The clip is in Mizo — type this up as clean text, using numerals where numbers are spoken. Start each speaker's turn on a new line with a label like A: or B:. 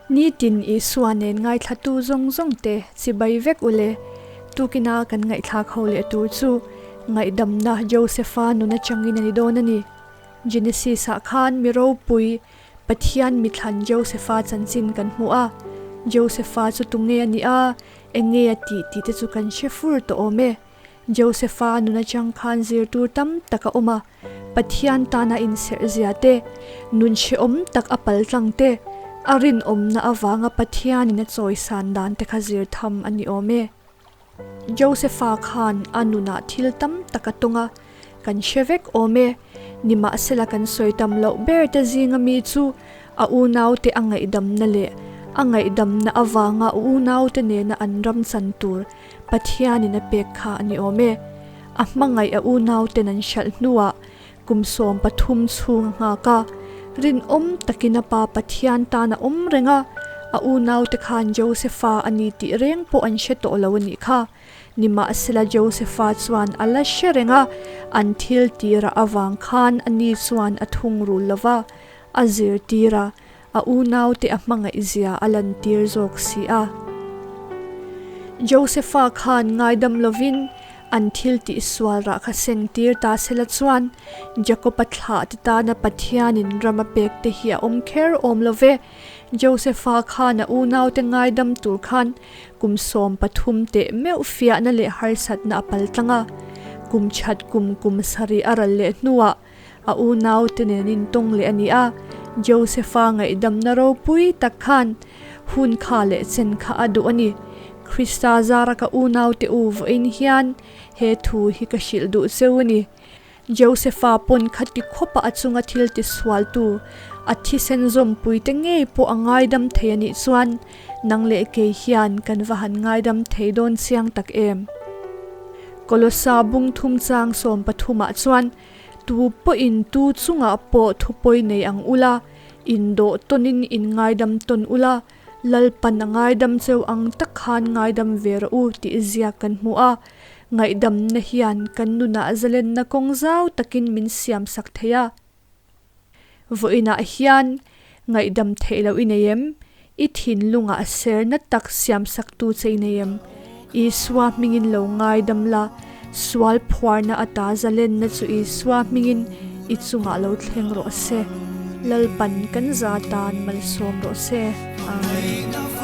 A: Nitin Isua nen ngaithlatu zawng zawng te chibai vek u le. Tukina kan ngaihthlak ho leh tur chu ngaihdamna Josepha nun atangin a ni dawn a ni. Genesis ah khan mi ropui Pathian mithlan Josepha chanchin kan hmu a. Josepha chu tunge a nih a, eng nge a tih tih te chu kan hre fur tawh awm e. Josepha nun atang khan zirtur tam tak a awm a. Pathian tana inserh zia te, nun hrehawm tak a pal tlang te, a rinawmna avanga Pathianin a chawisan dan te kha zir tham a ni awm e. Josepha khan a nunah thil tam tak a tawng a, kan hre vek awm e. Nimahsela kan sawi tam loh ber te zinga mi chu a unaute a ngaihdamna leh a ngaihdamna avanga unaute nena an ram chan tur Pathianin a pek kha a ni awm e. A hmangaih a unauten an hralh hnuah kum 13 chhung a nghak a, rinawm takin a pa Pathian tan a awm reng a, a unaute khan Josepha a ni tih reng pawh an hre tawh lo a nih kha. Nimahsela Josepha chuan a la hre reng a, an thil tirah avang khan a ni chuan a thungrul lo va, a zirtir a, A unaute a hmangaihzia a lantir zawk si a. Josepha khan ngaidam lovin an thil tih sual rah kha sengtir ta sela chuan Jakob-a thlah te tana Pathianin ram a pek te hi a awm kher awm lo ve. Josepha khan a unaute ngaidam tur khan kum 13 teh meuh fiahna leh harsatna a pal tlang a. Kum that kum kum sarih a ral leh hnuah A unaute nen intawng leh a ni a, Josepha ngaihdamna ropui tak khan hun kha leh chen kha a duh a ni. Krista zara ka unaute u vawiin hian he thu hi ka hrilh duh cheu a ni. Josepha pawn khati khawpa a chunga thil tisualtu, a thisen zawmpuite ngei pawh a ngaidam thei a nih chuan nang leh kei hian kan va han ngaidam thei dawn chiang tak em? Kolosa bung thum chang 13 ah chuan Tu pawhin tu chungah pawh thupawi nei ang ula, indawh tawnin in ngaidam tawn ula, Lalpan a ngaidam cheu ang tak khan ngaidam ve rawh u tih ziak kan hmu a. Ngaihdamna hian kan nunah zalenna kawng zau takin min siamsak thei a. Vawiinah hian ngaihdam theih loh i nei em? I thinlungah serna tak siamsaktu che i nei em? Isua hmingin lo ngaidam la, sual phuarna ata zalenna chu Isua hmingin i chungah lo thleng rawh se. Lalpan kan za tan malsawm rawh se. Amen.